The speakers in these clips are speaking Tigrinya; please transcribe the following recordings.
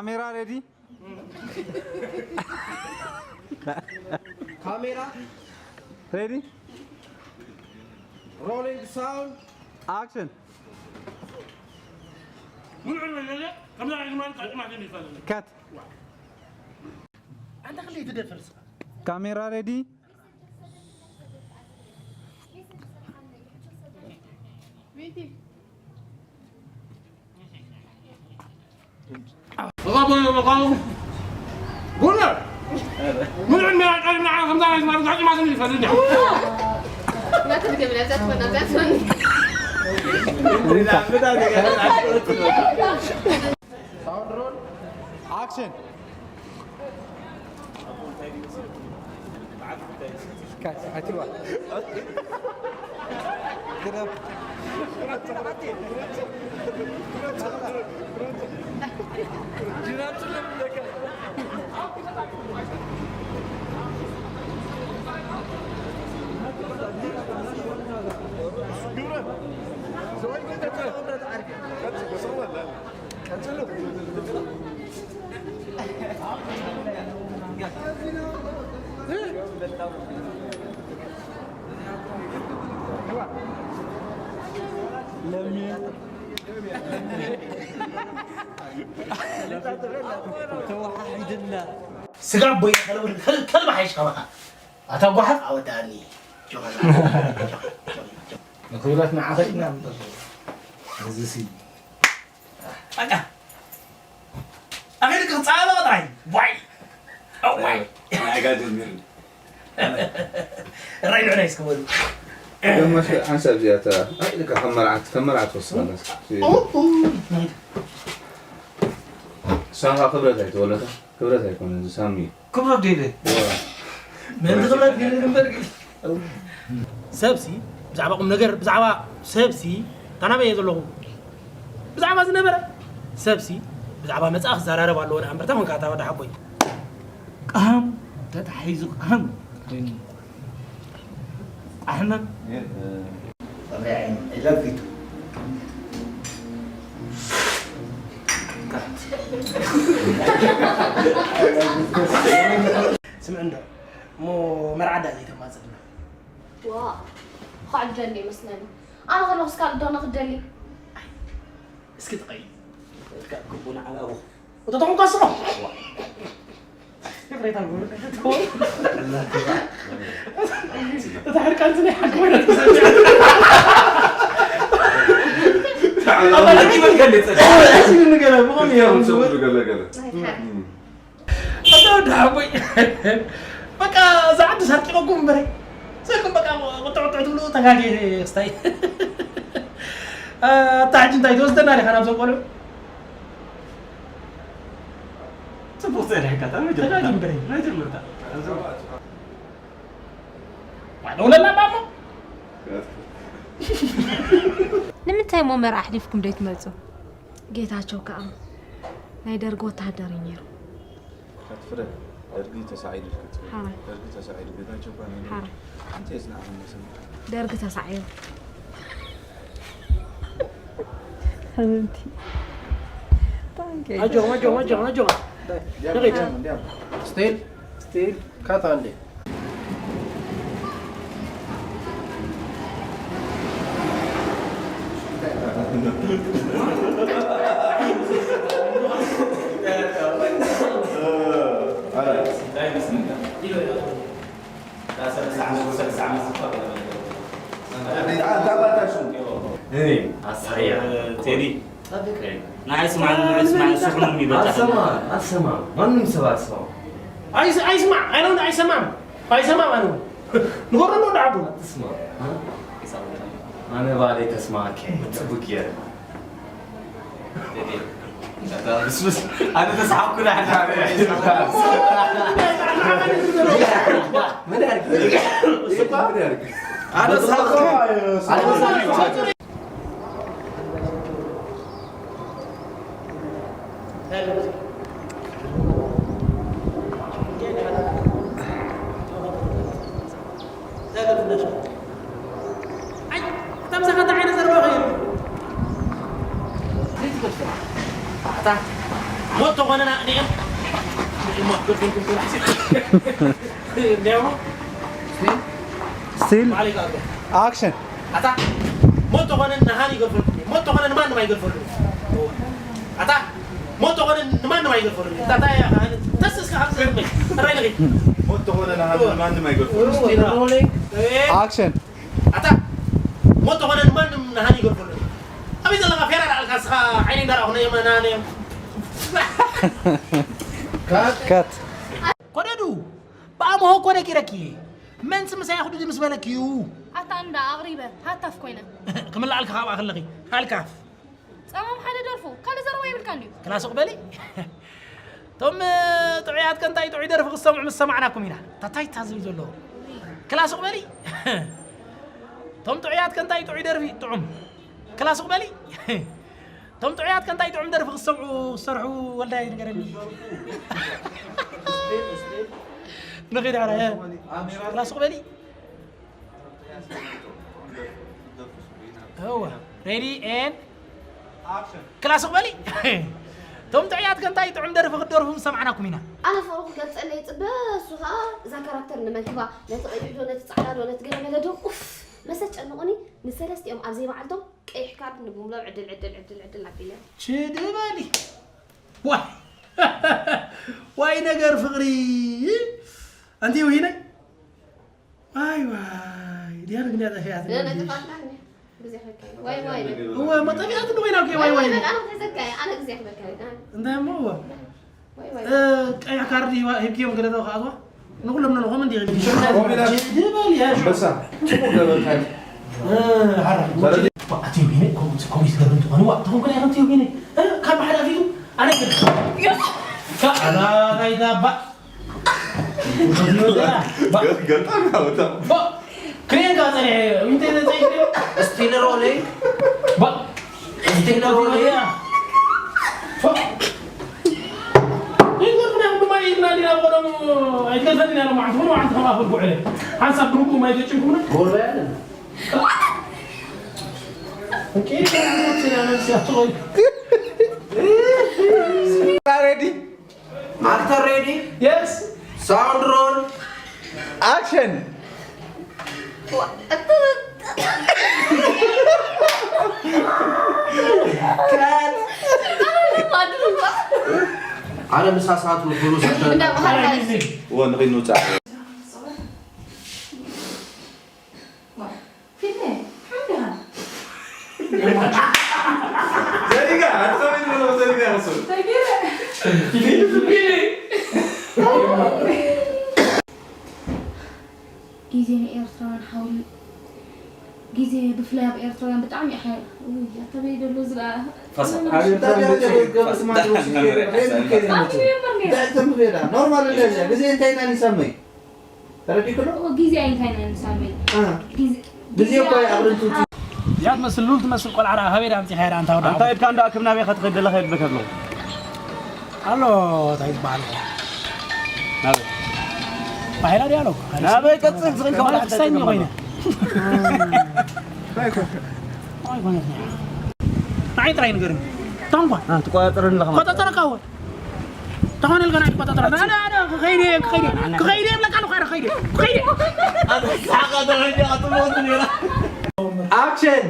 ካሜራ ሬዲ? ካሜራ ሬዲ? ሮሊንግ ሳውንድ ኣክሽን። ከምዛ ዓይነት ማለት ቃጭማ ግን ይፈልግ። ከት። ኣንተ ክንደይ ትደፍር ንስኻ? ካሜራ ሬዲ? ሳውንድ ሮል ኣክሽን። ተወሓሒድና። ስጋ ኣቦይ ከለቡ ከል-፣ ከልቢ ሓይሽ ካባኻ። ኣታ ጓሓፍ ኣወዳእኒ። ጆኸና። ጆኸና። ጆኸና። ንኽብረት ንዓኸ ኢና እምበር። እዚ ሲ። ኣታ። ኣኸ ልክ ጻባ ጥራይ። ዋይ። ዋይ። ኣጋ ጀሚሩ። ራይ ንዕናይ እስከ በሉ። ደሞ ሓንሳብ እዚኣ እታ፣ ኣይ፣ ልካ ከም መርዓት፣ ከም መርዓት ትወስኸላ። ኡ፣ ኡ፣ ናይ ሳኻ ክብረት ኣይትበለታ። ክብረት ኣይኮነን፣ እዚ ሳሚ እዩ። ክብረት ደይለ። እዋ። ምእንቲ ክብረት ገይረ እምበር ግን። ሰብሲ፣ ብዛዕባ ቁም ነገር፣ ብዛዕባ ሰብሲ፣ ታናበየ ዘለኹ። ብዛዕባ ዝነበረ ሰብሲ፣ ብዛዕባ መጽኣ ክዘራረብ ኣለዎ ደኣ እምበር፣ ተመንካ እታ ወዲ ሓቦይ። ቃም ተታሒዙ ቃም ኮይኑ። ኣሕመም። ስምዕ እንዶ፣ እሞ መርዓ ዳ ዘይተማጽልና? ዋ፣ ኳዕ ደሊ ይመስለኒ። ኣነ ከለኹስ ካልእ ዶ ንኽደሊ? እስኪ ተቐይም። እካ ክቡን ዓላቡ። እቶ ተኾንካ ስሞ። ይቕሬታ ግብር። እታ ሕርቃን ስለ ሓቂ ወደ ተሰምያ። ኣባላት ይበል ገለ ጸደ። እስኪ ንገለ፣ ብኸም እዮም ዝብል። ገለ፣ ገለ። ናይ ሓቂ። እም። ኣታ ወዲ ሓቦይ። በቃ፣ እዛ ዓዲ ሰርቂቐኩም እምበረይ። ስልኩም በቃ፣ ቁጥዕ ቁጥዕ ትብሉ ተጋጌ ክስታይ። ኣታ ሕጂ እንታይ ትወስደና ዲኻ ናብዞም ቆልዑ? ጽቡቕ ጸኒሕካ፣ እታ መጀመርታ። ተጋጊ እምበረይ። መጀመርታ። ዋዕለ ውለላ ባሞ። ንምንታይ እሞ መርዓ ኣሕሊፍኩም ደይትመጹ? ጌታቸው ከኣ ናይ ደርጊ ወተሃደር እዩ ነይሩ። ከትፍረ ደርጊ ተሳዒሩ ኢልካ ትብል። ሓራይ። ደርጊ ተሳዒሩ፣ ጌታቸው እኳ ናይ ደርጊ። ሓራይ። ሓንቲ የጽናዕኹም መሰለኝ። ደርጊ ተሳዒሩ። ሓቢብቲ። ታንክ ዩ። ኣጆኹም፣ ኣጆኹም፣ ኣጆኹም፣ ኣጆኹም። ዲያም፣ ዲያም፣ ዲያም። ስቲል፣ ስቲል። ካት ኣንዴ። ቴዲ፣ ንዓይ ስማዕ፣ ንዓይ ስማዕ፣ ንስኹም ይበልጣ። አልሰማም፣ አልሰማም። ማንም ሰብ አልሰማም። አይስ-፣ አይስማዕ፣ አይነው አይሰማም። ኣይሰማም ኣነ እውን። ንገረሉ ወዲ ዓቦይ። ኣትስማዕ። ኣነ ባዕለይ ተስማዕኪ። ጽቡቅ ገይረ። ኣነ ተስሓኩ። ምን ያርግ? ምን ያርግ? ኣነ ተስሓኩ። ኣነ ተስሓኩ። ሞቶ ዝኾነ ንዕኦም ንዕሞ ገድፈልኩም ክብላ ሓሲብ። እንዲያው ስቲል ማዕለይ ከኣቶ ኣክሽን ኣታ ሞት ተኾነ ንሃኒ ይገድፈልኩም እዩ። ሞት ተኾነ ንማንም ኣይገድፈልኩም እዩ። ኣታ ሞት ተኾነ ንማንም ኣይገድፈልኩም እዩ። ኣታ እንታይ እያ? ተስስ ካብ ዘርመይ ራይ ንኺድ ሞት ተኾነ ንሃኒ ንማንም ኣይገድፈልኩም። ኣክሽን ኣታ ሞት ተኾነ ንማንም ንሃኒ ይገድፈልኩም እዩ። ኣበይ ዘለኻ ፌራ ዳዕልካ ንስኻ ዓይነይ እንዳረኣኹ ነየመና ነየም ከት ኮደዱ ብኣምሆ እኮ ነጊረኪ እየ። መንስ ምሳይ ኣኽዱዲ ምስ በለኪ እዩ። ኣታ እንዳ ኣቕሪበ ሃታፍ ኮይነ ክምልኣልካ ካብኣ ከለኺ ሃልካፍ ጸማም ሓደ ደርፉ ካልእ ዘረባ የብልካን ድዩ? ክላስቕ በሊ። እቶም ጥዑያት ከንታይ ጥዑይ ደርፊ ክሰምዑ ምስ ሰማዕናኩም ኢና። ታታይታ ዝብል ዘለዎ ክላስቕ በሊ። እቶም ጥዑያት ከንታይ ጥዑይ ደርፊ ጥዑም ክላስቕ በሊ። እቶም ጥዑያት ከንታይ ጥዑም ደርፊ ክሰምዑ ክሰርሑ ወልዳይ ንገረኒ። ንኺድ ሕረ ክላስቕ በሊ። እወ ሬዲ ኤን ክላስቕ በሊ። እቶም ጥዑያት ከንታይ ጥዑም ደርፊ ክትደርፉ ምስ ሰማዕናኩም ኢና። ኣነ ፍቕሩ ክገልፀለይ ይፅበ። እሱ ከዓ እዛ ካራክተር ንመን ሂባ? ነቲ ቀይሕ ዶ ነቲ ፃዕዳ ዶ ነቲ ገለመለ ዶ? ኡፍ መሰ ጨንቑኒ። ንሰለስቲኦም ኣብ ዘይመዓልቶም ቀይሕ ካርድ ንብምሎም ዕድል ዕድል ዕድል ዕድል ኣቢለ። ችድበሊ ዋይ ዋይ ነገር ፍቕሪ ኣንቲ ውሂነ ዋይ ዋይ ድያ ንግዳ ጠፊኣት ነጥፋትና ግዜ ከካይ ዋይ ዋይ እወ መጠፊኣት ንወይና ዋይ ዋይ ኣነ ተዘካይ ኣነ ግዜ ክበካይ እንታይ እሞ እወ ዋይ ዋይ ቀያ ካርድ ሂብኪዮም ገለ ዶ ከኣትዋ ንኩሎም ንልኾም እንዲ ኮሚላ ድበል ያ ኣንበሳ ጽቡቕ ገበርካ። ሓራ ኣትዮ ቢነ ኮሚስ ገርም ትኾኑ ዋ ተኾንኩ ናይ ከምትዮ ቢነ ካብ ሓደ ኣፊቱ ኣነ ኣላ ታይታ ባ ገጣሚ ሃወታ ክሬንካ ጸኒሐ እንታይ ዘጸይፍ ስቲል ሮሊንግ ባ ስቴላ ሮሊያ ይገርምና ብማይ ኢድና ዲና ብቀደሙ ኣይትገድፈኒ ያለ ማዓት ሆኖ ዓንተ ከባፍር ጉዕለ ሓንሳብ ብርጉ ማይ ገጭንኩምና ጎልባ ያለ ሬዲ አክተር ሬዲ የስ ሳውንድ ሮል ኣክሽን አረ ምሳ ሰዓት ነው ብሎ ሰተ ወንኺ ንውጻእ ዘሪጋ ኣትኸቢድ ብሎ ዘሪጋ ይኸሱ ግዜ ንኤርትራውያን ሓውል ግዜ ብፍላይ ኣብ ኤርትራውያን ብጣዕሚ ይሓ ውይ ኣተበይ ደሎ ዝኣ ኖርማል እንደዚያ ግዜ እንታይ ኢና ንሰመይ ተረዲክሎ ግዜ ኣይንታይና ንሳመይ ግዜ እኮ ኣብርንቱ እዚኣ ትመስል ሉል ትመስል ቆልዓ ርኣ ካበይ ዳ ኣምፂኻ ዳ ኣንታ ወዳ ኣንታ ኢድካ እንዳ ኣክብ ናበይ ኸትኸይድ ደለኻ የድበከ ኣለኹ ኣሎ እንታይ ዝበሃል ባሒላ ድያ ኣሎ ናበይ ቀፅል ዝኽእል ማለት ክስታይ እኒ ኮይነ ኣይኮነት ንዓይ ጥራይ ንገርኒ ታንኳ ትቆጣጠረኒ ኣለኻ ማለት ቆጣጠረካ ወ ተኾነ ኢልካ ናይ ቆጣጠረ ኣነ ኣነ ክኸይደ ክኸይደ ክኸይደ ይብለካ ኣለኹ ኣነ ክኸይደ ክኸይደ ኣክሽን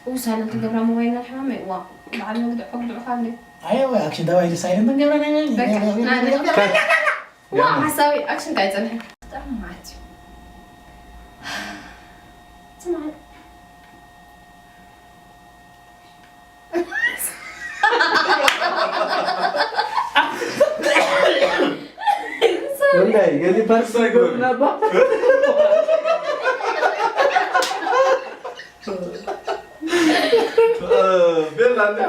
ኡ ሳይለንት ገብራ ሞባይል ናይ ሕማመይ እዋ በዓል መግድዖ ግድዑ ካብ ኣየወ ኣክሽን ተባሂሉ ሳይለንት ገብራ ናይ በቃ ናይ ዋ ሓሳዊ ኣክሽን ካይፀንሐ ብጣዕሚ ማለት እዩ ስማዕ እንታይ ገሊ ፓርክ ሳይኮን ናባ ቤላ እንደ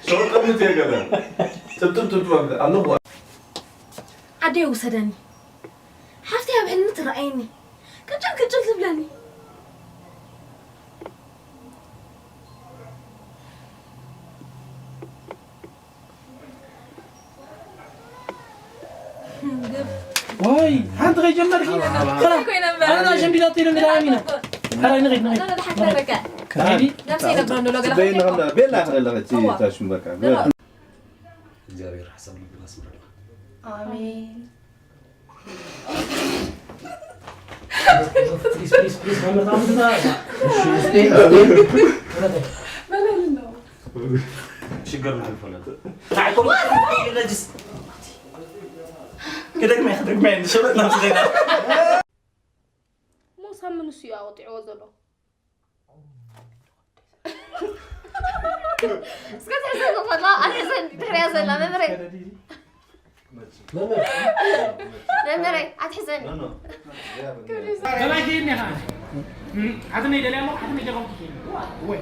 ሸወጠምት የገበ ጥብጥብ ጥብጥብ ኣለኹ ዓደይ ውሰደኒ ሓፍተይ ኣብ ሕልሚ ትረኣየኒ ቅጭል ቅጭል ትብለኒ ዋይ ሓንቲ ከይጀመርኪ ኣና ሸምዲዳቶ ኢለ ንዳ ኣሚና ሓራይ ንኸይድ ንኸይድ ቤላ ክለለኸ ታሽም በቃ እግዚኣብሔር ሓሳብ ልብና ኣስምረልና። ኣሜን። ፕሊዝ ፕሊዝ ፕሊዝ መምህር ኣምድና። በለልና። ሽግር ንሕልፈለን። ንዓይኩም ኢለ ጅስ ክደግመ ክደግመ ንሸበጥ ናብ ስደና ሞሳ ምን እሱ እዩ ኣወጢዕዎ ዘሎ እስከ ትሕዘኒ ከላ ኣትሕዘኒ ድሕሪያ ዘላ መምህረይ መምህረይ ኣትሕዘኒ ገላይ ከይኒ ኢኻ ዓትነይ ደልያ እሞ ዓትነይ ጀቐምኩ ወይ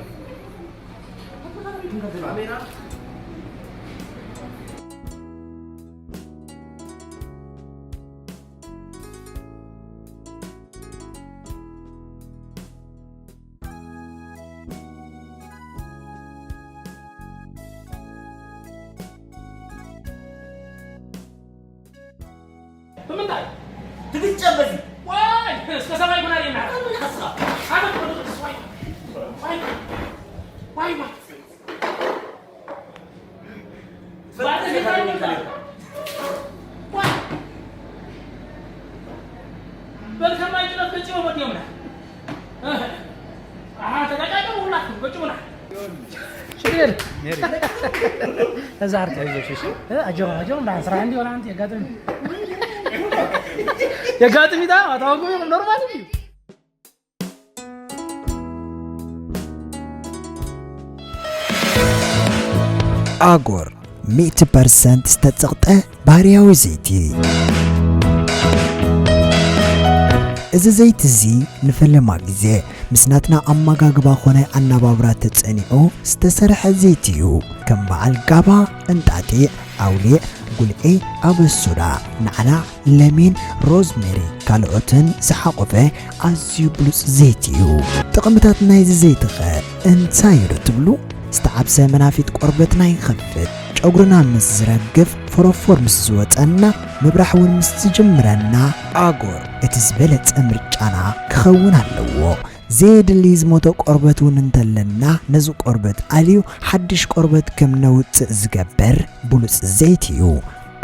ብምንታይ ትግጨ በዚ ዋይ እስከ ሰማይ ኩና ሪና ኣምን ኣስራ ኣመት ወደ ቅዱስ ዋይ ዋይ ዋይ ዋይ በል ከማይ ጭረት ገጭ ወዲዮምና ተጋጫጭ ሁላችሁ ገጭ ሁላ ሽግር እዛ ዓርካ ይዞሽ እሺ ኣጆ ኣጆ እንዳ ስራሕ እንዲ ወላ ኣንቲ የጋጥም የጋጥም ይታ ኣታውቁ ኖርማል እዩ ኣጎር ሚእቲ ፐርሰንት ዝተጸቕጠ ባህርያዊ ዘይቲ። እዚ ዘይቲ እዚ ንፈለማ ግዜ ምስ ናትና ኣመጋግባ ኾነ ኣነባብራ ተጸኒዑ ዝተሰርሐ ዘይቲ እዩ። ከም በዓል ጋባ፣ እንጣጢዕ፣ ኣውሊዕ፣ ጉልዒ፣ ኣበሱዳ፣ ናዕናዕ፣ ለሚን፣ ሮዝሜሪ ካልኦትን ዝሓቖፈ ኣዝዩ ብሉጽ ዘይቲ እዩ። ጥቕምታት ናይዚ ዘይቲኸ እንታይ እዩ ዶ ትብሉ? ዝተዓብሰ መናፊት ቆርበትና ይኸፍት። ጨጉርና ምስ ዝረግፍ፣ ፎሮፎር ምስ ዝወጸና፣ ምብራሕ እውን ምስ ዝጅምረና፣ ኣጎር እቲ ዝበለጸ ምርጫና ክኸውን ኣለዎ። ዘየድሊ ዝሞተ ቆርበት እውን እንተለና፣ ነዚ ቆርበት ኣልዩ ሓድሽ ቆርበት ከም ነውጽእ ዝገብር ብሉጽ ዘይቲ እዩ።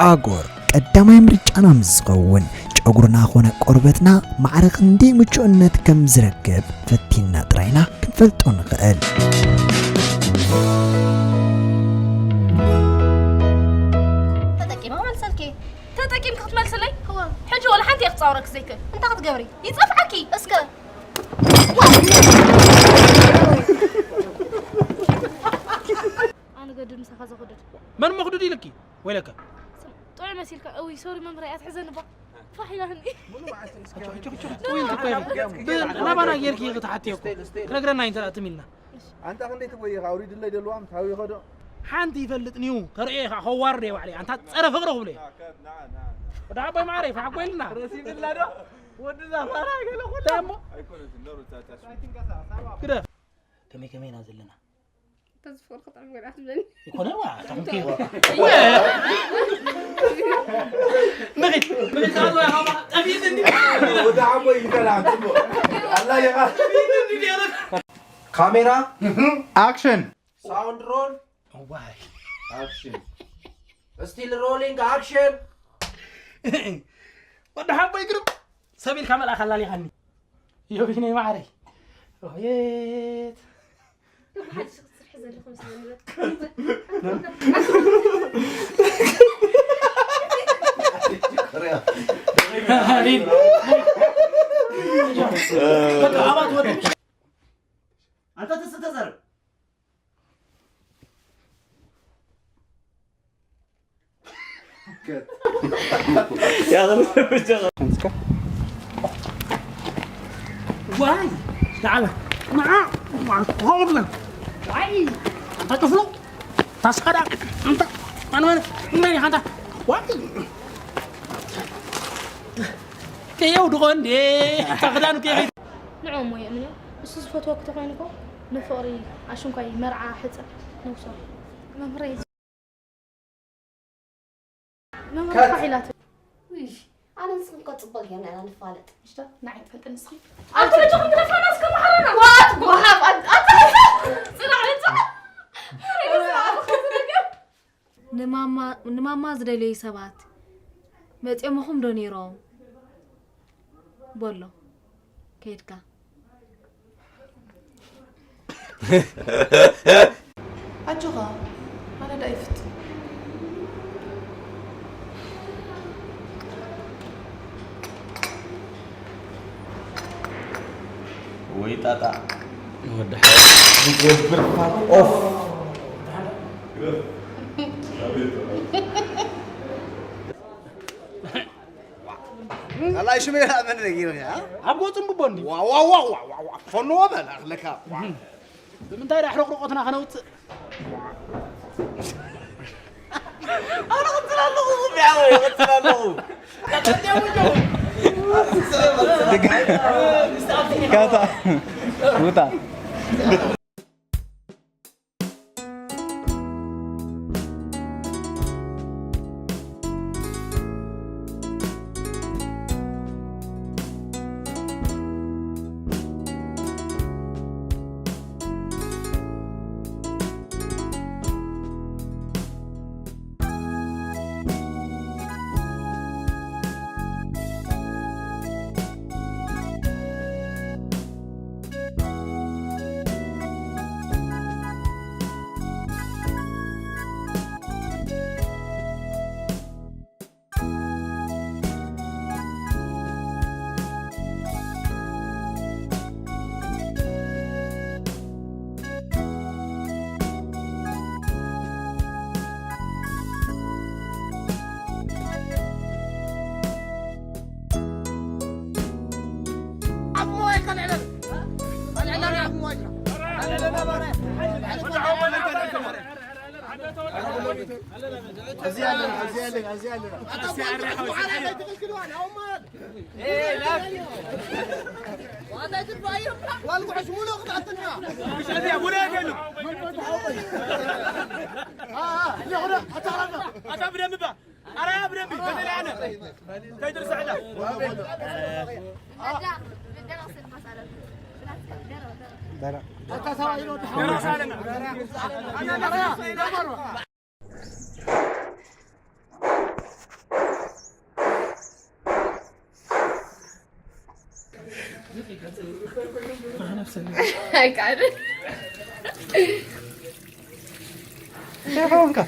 ኣጎር ቀዳማይ ምርጫና ምስ ዝኸውን፣ ጨጉርና ኾነ ቆርበትና ማዕረ ክንደይ ምቹእነት ከም ዝረክብ ፈቲንና ጥራይና ክንፈልጦ ንኽእል። ተጠቂማ መልሰልኪ ተጠቂምኪ ክትመልስለይ ሕጂ ወላ ሓንቲ እየ ክፃወረክ ዘይክእል እንታይ ክትገብሪ ይፀፍዓኪ እስከ ኣነ ገድል ምሳኻ ዘኹድድ መን መኽዱድ ኢልኪ ወይለከ ጥዑይ መሲልካ እውይ ሶሪ መምህረይ ኣትሕዘኒ ባ ፋሕ ኢላትኒ ናባና ጌርኪ ክትሓትዮ እኮ ክነግረና እዩ እንተ ትም ኢልና ኣንታ ክንደይ ትጎይኻ ኣውሪድለይ ደልዋ ምስ ሃዊ ኸዶ ሓንቲ ይፈልጥኒ እዩ ከርእዮ ኢኻ ከዋርዶ እየ ባዕለይ ኣንታ ፀረ ፍቅሪ ክብሎ እዩ ወደ ዓቦይ ማዕረይ ፋሕ ኮይልና ወድዛ ፋራ ገለ ኩሉ ግደ ከመይ ከመይ ኢና ዘለና ተዝፈር ክጣም ገዳ ትብለኒ ይኮነ ዋ ታምኪ ወደ ዓቦይ ይከላ ጽቡቅ ኣላ ይኻ ካሜራ ኣክሽን ሳውንድ ሮል ዋይ ኣክሽን ስቲል ሮሊንግ ኣክሽን ወደ ሓቦይ ግርም ሰብ ኢልካ መልኣኽ ኣላሊኻኒ ዮቢነይ ማዕረይ ሮቤት ኣንተ ትስተዘርብ ዋይ ላዕላ ንዓ ማዕቆብለን ዋይ ኣጥፍሎ ታስካዳ እንተ ኣንወን እንበኒ ሓንታ ዋይ ከየው ድኾ እንዴ ታኽዳን ከይ ንዕኦም እሞ የእምንዮ እሱ ዝፈትወኪ ተኾይኑ እኮ ንፍቕሪ ኣሽንኳይ መርዓ ሕፀ ነውሶ መምህረይ መምህር ፋሕ ኢላቶ ውይ ኣነ ንስኽን እኮ ፅቡቕ ጌርና ኢና ንፋለጥ ንዓይ ትፈልጥ ንስኺ ኣንተ በጃኹም ክደፋና እስከ መሓረና ዋት ጎሃብ ኣንተ ጽናዕ ልጻ ንማማ ንማማ ዝደለዩ ሰባት መጺኦምኹም ዶ ነይሮም? በሎ ከይድካ። ኣጆኻ፣ ኣነ ዳኣ ይፍትን። ወይ ጣጣ ወዲ ሓወይ ዝገብር ፋት ኦፍ። ኣላይ ሽመይ ላ መን ነጊርካ? ኣብ ጎጽም ብቦ እንዲ ዋ ዋ ዋ ዋ ዋ ዋ ፈኖ በል ኣኽለካ። ብምንታይ ዳ ሕረቕርቆትና ከነውጽእ ኣነ ቅጽል ኣለኹ ቢያወ ቅጽል ኣለኹ። ካታ ውጣ። ኣይከኣልን። እንታይ ኾንካ?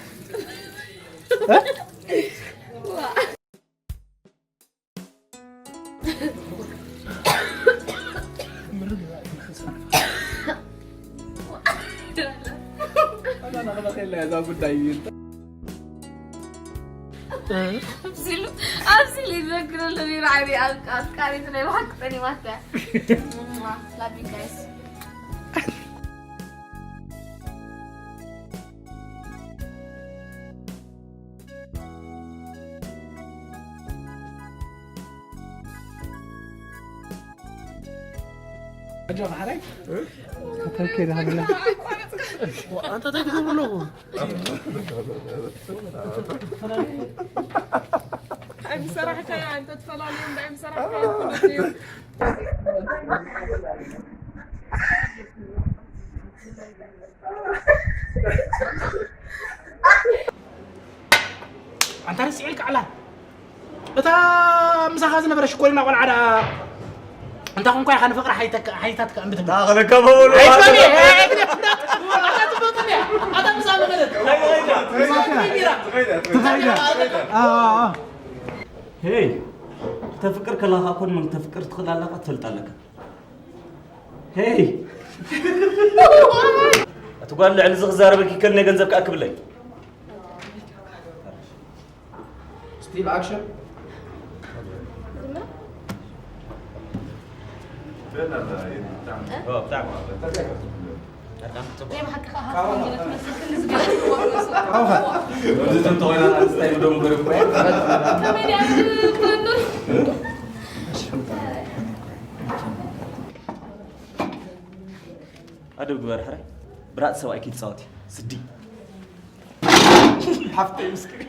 ኣብዚ ኢሉ ኣብዚ ኢሉ ይዘክረሉ ነይሩ። ዓይኒ ኣፍቃሪት ናይ ብሓቂ ጠሊማታ። Love you guys። ኣጆኻ ሓራይ። ከተከይ ዳህብላ። ኣንተ እንታይ ትገብሩ ኣለኹ ኣይምሰራሕካያ እንተ ትፈላልዮም ዳ ኣይምሰራሕካያ ትፈልጥዩ። ኣንታ ረሲዐልካ ዕላል እታ ምሳኻ ዝነበረ ሽኮሪና ቆልዓ ደኣ እንታይ ኮንኳ ኢኻ ንፍቕሪ ሓይታትካ እንድትብል ታኸለካ መበሉ ኣይትበል እየ፣ ኣይትበል እየ፣ እንዳትበል እየ። ኣታ ምሳ መቐደት ተኸይዳ። ኣዎ፣ ኣዎ። ሄይ ክተፍቅር ከለኻ ኮን መን ክተፍቅር ትኽእል ኣለካ ትፈልጥ ኣለካ ሄይ እቲ ጓል ልዕሊ እዚ ክዛረበኪ ከል ናይ ገንዘብ ክኣክብለይ ስቲል ኣክሽን ኣደብ ግበር ሕራይ ብራፅ ሰብኣይ ከይትፃወት እዩ ስዲ ሓፍተይ ምስክር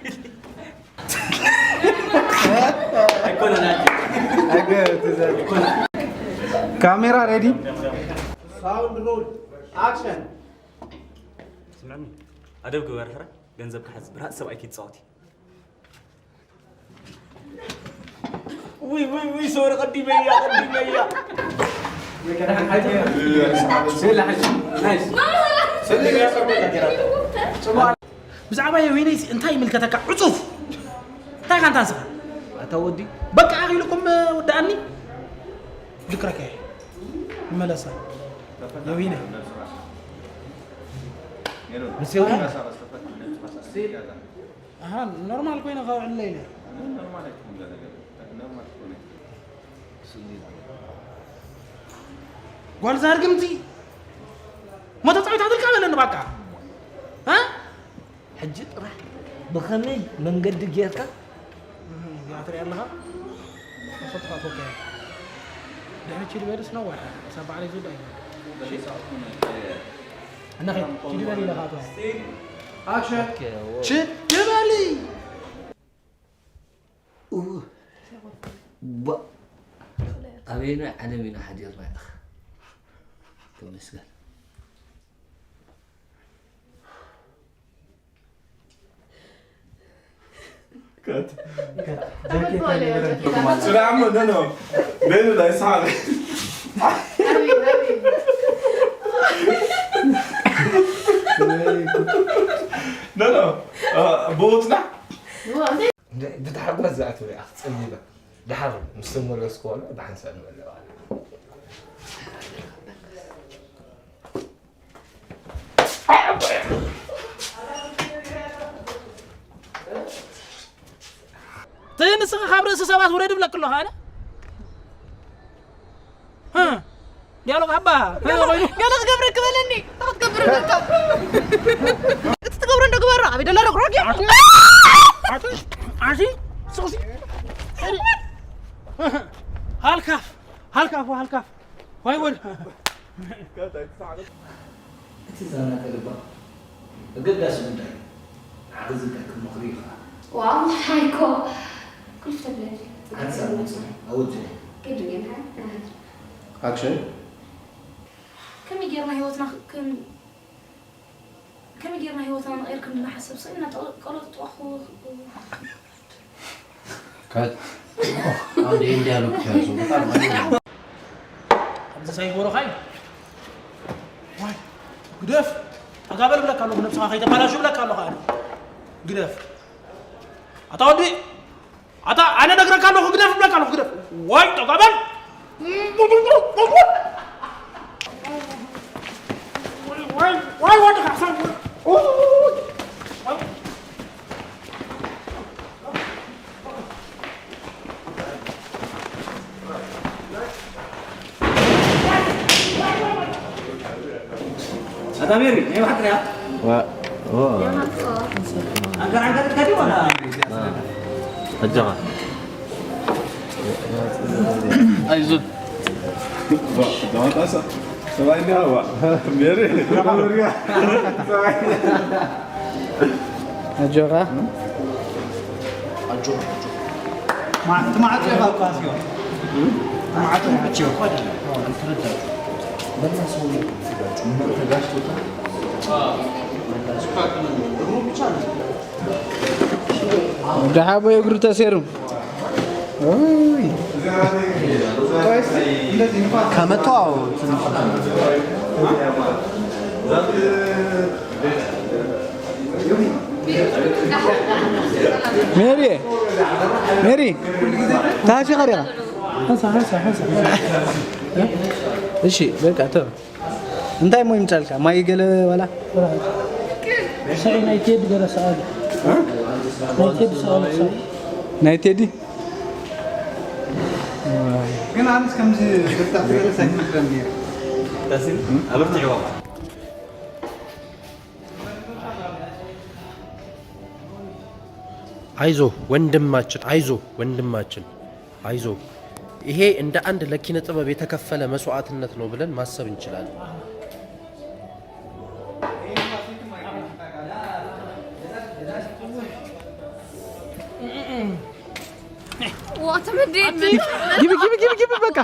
ካሜራ ሬዲ። ሳውንድ ሩል ኣክሽን ስምዕኒ ኣደብ ግበር ሕራይ ገንዘብ ክሓዝ ብራእሲ ሰብኣይኪ ትጻወቲ። ውይ ውይ ውይ፣ ሶሪ፣ ቀዲመያ፣ ቀዲመያ። ብዛዕባ የወይነይ እንታይ ይምልከተካ? ዕጹፍ። እንታይ ካንታ ንስኻ? ኣታ ወዲ። በቃ ኣኺልኩም ወዳኣኒ። ዝክረከ ይመለሳ። የወይነይ። ምስ የወይነይ። ኣሃ፣ ኖርማል ኮይነ ከውዕል ኢለ። ኖርማል ኣይትኹን ገለ ገለ። ኖርማል ትኾነ። ጓል ዛርግምቲ። ሞ ተጻዊታ ትልካ በለኒ ባካ። እ? ሕጂ ጥራሕ ብኸመይ መንገዲ ጌርካ? እህ፣ እዚኣ ትሪኣ ኣለኻ? ተፈጥሮ ኣትወካያ። ድሕሪ ቺሊ በልስ ነዋሕ። ክሳብ ባዕለይ ዝውዳእ እዩ። እና ኸይድ፣ ቺሊ በል ኢለኻ ኣትዋ። ኣክሽን። ኦኬ፣ ዎ። ቺሊ በል። ኡ፣ ባ-፣ ኣበየናይ ዓለም ኢና ሓዲርና? ተመስገን። ከት። ጃኬት ኣይነበረን። ጽናዕ እሞ፣ ኖ፣ ኖ። ኖ፣ ኖ፣ ኖ፣ ኣይስሓቅ። ኖ፣ ኖ። አ፣ ብኡ ጽናዕ። ብታሕጓስ ዝኣተወ እያ ክትጸልይባ። ደሓር ምስ ተመለስኩ ከሎ ብሓንሳእ ንበልዕ። እቲ ንስኻ ካብ ርእሲ ሰባት ውረድ እብለክ ኣለኹ ኣነ። ዲያሎግ ሃባ። ገለ፣ ገለ ክገብረክ በለኒ። እንታይ ክትገብር በቃ። እቲ ትገብሮ እንዶ ግበሮ። ኣበይ ደላ ዶ ክሮግ? ኣቲ፣ ኣቲ፣ ኣቲ፣ ሱሲ። ሃልካፍ፣ ሃልካፍ፣ ሃልካፍ። ዋይ ወድ። እቲ ዛና ከልባ ኣገዳሲ ጉዳይ እዩ። ንዓኺ ዝጠቅም ምኽሪ እዩ ኸዓ። ዋው፣ ሓይኮ። ክልተ ብለድ። ሓንሳብ ንጽናሕ፣ ኣወጅ። ግድ ግን፣ ሓ-፣ ኣክሽን። ከመይ ጌርና ህይወትና ክ-፣ ክን-፣ ከመይ ጌርና ህይወትና ንቐይር ክንድና ሓሰብ ስኢና ጠ-፣ ቀሎጥ ጠኹ-፣ ከት-፣ አንድ ይሄን ዲያሎግ ተያዙ። በጣም አሪፍ ነው። ከምዚ ሳይጎረኻ እዩ። ዋይ፣ ግደፍ። ጠጋ በል ብለካ ኣለኹ፣ ነብስኻ ከይተባላሹ ብለካ ኣለኹ ኣነ። ግደፍ። ኣታ ወዲ፣ ኣታ ኣነ ነግረካ ኣለኹ፣ ግደፍ ብለካ ኣለኹ፣ ግደፍ። ዋይ፣ ጠጋ በል። ዋይ፣ ዋይ፣ ዋይ፣ ወዲ ካሕሳ። ኣታ ሜሪ፣ ናይ ባሕሪ እያ? ዋ-፣ ኦ። ኣንከር፣ ኣንከር፣ ከዲ ወላ? አ። ኣጆኻ። ኣይዞን። ዋ፣ ዳዋጣሳ። ሰብኣይ እንዲያ፣ ዋ። ሜሪ። ሰብኣይ። ኣጆኻ። ማ-፣ እቲ ማዕጾ ኢኻ እኮ ኣስዮ። እቲ ማዕጾ ኢኻ። ደሓቦይ እግሩ ተሴሩ። ኦይ። ከመቶ፣ አዎ፣ ትንሽ። ሜሪ፣ ሜሪ፣ ታሺ ኸሪኻ። እሺ፣ በቃ ተው። እንታይ እሞ ይምጻልካ? ማይ ገለ ዋላ? ሳይ ናይ ቴዲ ገለ ሰኣል። እ? ናይ ቴዲ ሰኣል፣ ሳይ። ናይ ቴዲ? ግን ኣነስ ከምዚ ብርታት ዝበለስ ኣይመስለኒ ነይሩ። ታሲን ኣብርትዕዋ። አይዞ ወንድማችን፣ አይዞ ወንድማችን፣ አይዞ። ይሄ እንደ አንድ ለኪነ ጥበብ የተከፈለ መስዋዕትነት ነው ብለን ማሰብ እንችላለን። ግቢ፣ ግቢ፣ ግቢ፣ ግቢ፣ በቃ።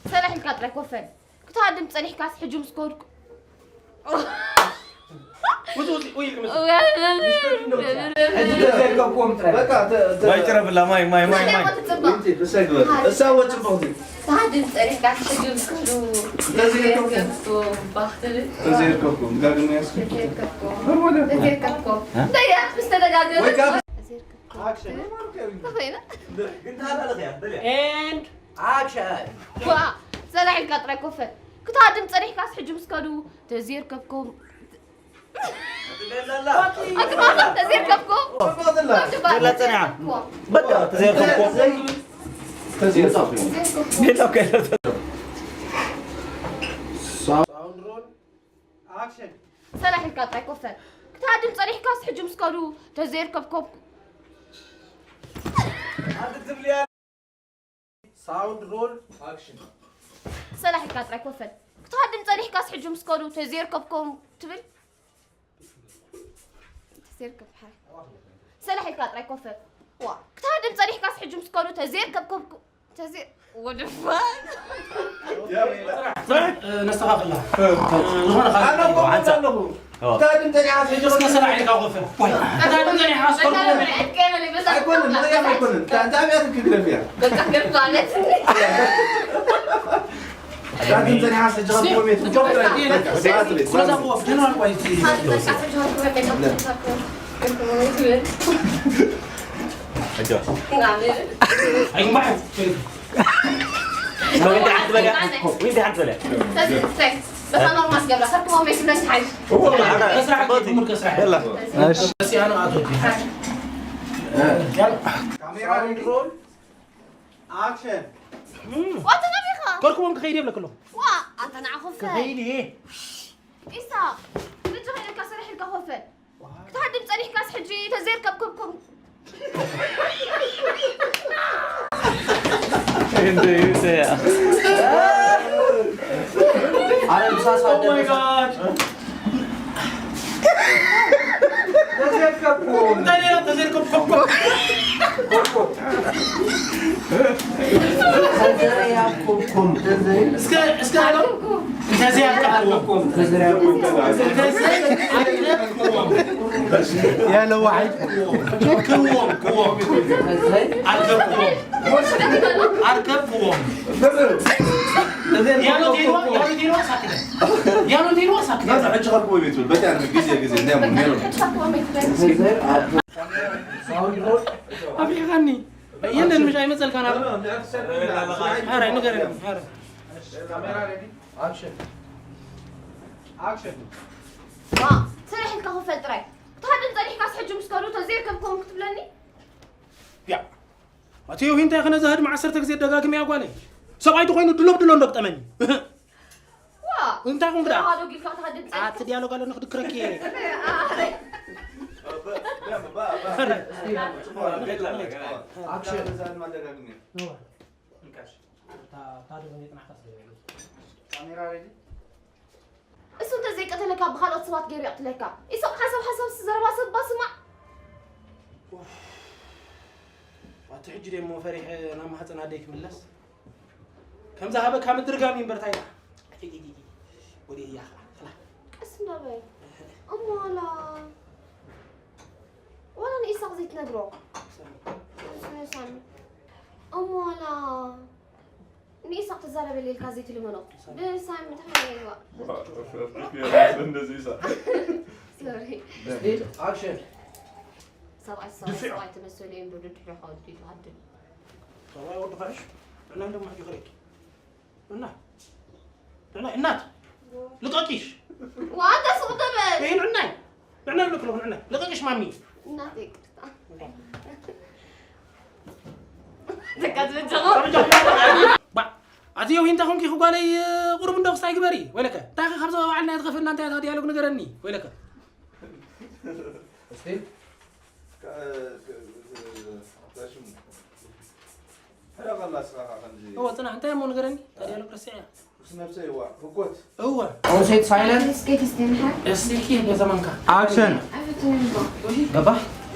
ሰላሕ ኢልካ ጥራይ ኮፈል። ክትሃድም ጸኒሕካስ ሕጂ ምስ ከድኩ። ውጽእ፣ ውጽእ፣ ውይ፣ ኢልኩም ውጽእ። ሕጂ ተዘይርከብኩም ጥራይ። በቃ፣ ተ-፣ ተ-፣ ማይ ጭረብላ፣ ማይ፣ ማይ፣ ማይ፣ ማይ። ትጽባእ። ብሰግበር። እሳ ወጽእ ቦኽቲ። ክትሃድም ጸኒሕካስ ሕጂ ምስ ከዱ። ተዘይርከብኩም። ተዘይርከብኩም። ተዘይርከብኩም። ጋግና ያስኩ። ተዘይርከብኩም። ኖርማል። ተዘይርከብኩም። እ? እንታይ እያ? ምስ ተደጋገመ። ወይ ጋግ-፣ ተዘይርከብኩም። ኣክሽን። ተፈይና? ግን ታዲያ ለኸያ፣ ደልያ። ኤንድ ኣክሽን። ዋ፣ ሰላሕ ኢልካ ጥራይ ኮፈል። ክትሃድም ጸኒሕካስ ሕጂ ምስ ከዱ ተዘይርከብኩም። ኣትማ ተዘይርከብኩም። ጽቡቕ ዘላ። ጽቡቕ ዘላ ጸኒሓ። በቃ ተዘይርከብኩም። ተዘይርከብኩም። ጌታ ከለ ሳውንድ ሮል ኣክሽን። ሰላሕ ኢልካ ጥራይ ኮፈል። ክትሃድም ጸኒሕካስ ሕጂ ምስ ከዱ ተዘይርከብኩም። ኣንቲ ትብልያ ሳውንድ ሮል ኣክሽን። ሰላሕ ኢልካ ጥራይ ኮፈል። ክትሃድም ጸኒሕካስ ሕጂ ምስ ከዱ ተዘይርከብኩም ትብል። ተዘይርከብ ሓ-፣ ሰላሕ ኢልካ ጥራይ ኮፈል። ዋ፣ ክትሃድም ጸኒሕካስ ሕጂ ምስ ከዱ ተዘይርከብኩም፣ ተዘይ-፣ ወደ ፋን። ነስተኻኽላ። ዝኾነ ካልእ ኣነ እኮ ሓንሳብ ኣለኹ። ኣዎ። ታድም ተኒሓ እስከ ሰላሕ ኢልካ ኮፈ። ወይ፣ ታድም ተኒሓ እስከ ኮፈ። ኣይኮነን፣ ምኽንያት ኣይኮነን። ታ-፣ እንታይ ኣብያት ክግረፍ እያ? በቃ ግረፍ ማለት። ታድም ተኒሓ እስከ ጀኻ ኮፈ ቤት። ኩሎ እዛ ኮፍ፣ ጀነራል ኳሊቲ። ኣይግባሕ። ወይንቲ ሓንቲ በልያ። ወይንቲ ሓንቲ በልያ። በታ ኖርማል ገብራ፣ ከርክቦም ቤት ብለሽ ሓይሽ። መስራሕ ትምር ከስራሕ። የላ። እሺ። በስ ያኑ ኣቶ። ካሜራ ሮል፣ ኣክሽን። ዋት ነቢኻ? ከርክቦም ክኸይድ የብለክሎ። ዋ፣ ኣንተ ንዓ ኮፈ። ክኸይድ እየ። ኢሳቕ፣ ልጅ ኸይድካ ስራሕ ኢልካ ኮፈ። ክትሃድም ጸኒሕካስ ሕጂ ተዘይርከብኩም። እንደ ይውሰያ። ኣረ ምሳስ Oh my God። ተዘይርከብኩም። እንታይ ነይሩ? ተዘይርከብኩም። ተዘይርከብኩም። እስከ፣ እስከ በለው። እንተዘይ ኣልቀብኩም። እንተዘይ ኣልቀብኩም። ያለ ዋሕድ። ክዎም፣ ክዎም። ኣልቀብኩም። ኣልቀብኩም። ያሎ ቴሎ፣ ያሎ ቴሎ ሳክተ። ያሎ ቴሎ ሳክተ። ሕጂ ከብኩም ቤት በቃ ግዜ ግዜ እንዲያም ሜሮ። ኣቢዕኻኒ። የለን፣ ምሽ ኣይመጸልካን ኣሎ። ኧረ፣ ንገረኒ፣ ኧረ። ካሜራ ሬዲ፣ ኣክሽን። ኣክሽን። ዋ፣ ሰሪሕ ኢልካ ክፈል ጥራይ። ክትሃድም ጸኒሕካስ ሕጂ ምስ ከዱ ተዘይርከብኩም ክትብለኒ? ያ፣ ኣቲ ዮሂ እንታይ ከነ ዘህድም ዓሰርተ ግዜ ደጋግም እያ ጓለይ። ሰብኣይ ተኾይኑ ድሎብ ድሎ እንዶ ግጠመኒ። ዋ! እንታይ ኮንክ ደኣ? ተዋህዶ ጊልካ ተሃድም ጸኒሕካ። ኣቲ ዲያሎግ ኣለኒ ክድክረኪ እየ። ኣክሽን። እታ፣ እታ ዶ ዘይጽናሕካ ስለ ዘሎ። ካሜራ ሬዲ? እሱ እንተዘይቀተለካ ብኻልኦት ሰባት ገይሩ ይቕትለካ። ኢሳቕ ሓሳብ ሓሳብ ዘረባ ሰብ ባ ስማዕ። ኣቲ ሕጂ ደሞ ፈሪሐ ናብ ማህፀን ኣደይ ክምለስ። ከም ዝሃበካ ምድርጋም እዩ እምበር ታይ። ወደ እያ ኸላ። ቀስ እንዳበል። እሞ ዋላ፣ ዋላ ንኢሳቕ ዘይትነግሮ። ሳሚ። ሳሚ። እሞ ዋላ ንኢሳቕ ትዛረበሉ ኢልካ ዘይትልመኖ። ሳሚ። ብሳሚ ተኸይዋ። እንደዚህ ኢሳቕ። ሶሪ። ስቲል ኣክሽን። ሰብኣይ፣ ሰብኣይ፣ ድፍዕ። ሰብኣይ ተመሰሉ እዮም ዶ ድድሕሪ ከወዱ ይትሃድም። ሰብኣይ ወዲ ፋሽ። እና እንደሞ ሕጂ ክርእኪ። እና፣ እና፣ እናት፣ ልቀቂሽ። ዋ፣ እንታይ ስቕ ትብል? ይሄ ንዕናይ። ንዕናይ ልክሎ፣ ንዕናይ። ልቀቂሽ ማሚ። እናት ይቅርታ። ደቃ ትብል ጀመር። ባ፣ ኣቲ ዮሂ እንታይ ኮንኪ ጓለይ፣ ቁሩብ እንዶ ክስታይ ግበሪ። ወይለከ፣ እንታይ ከ ካብ ዞባ ባዕልና እያ ትኸፍልና፣ እንታይ እያ እታ ዲያሎግ ንገረኒ። ወይለከ። እስቲ። ካ-፣ ካ-፣ ካ-፣ ሽሙ። ሕረቐላ ስራኻ ከምዚ። እወ፣ ጽናሕ፣ እንታይ እሞ ንገረኒ? ታዲያ ሎክ ረሲዐ። ምስ ነብሰይ እዋ፣ ህጎት። እወ። ኦንሴት ሳይለንስ። እስኪ፣ እስኪ፣ እስኪ፣ እስኪ፣ በዘመንካ። ኣክሽን። ገባህ?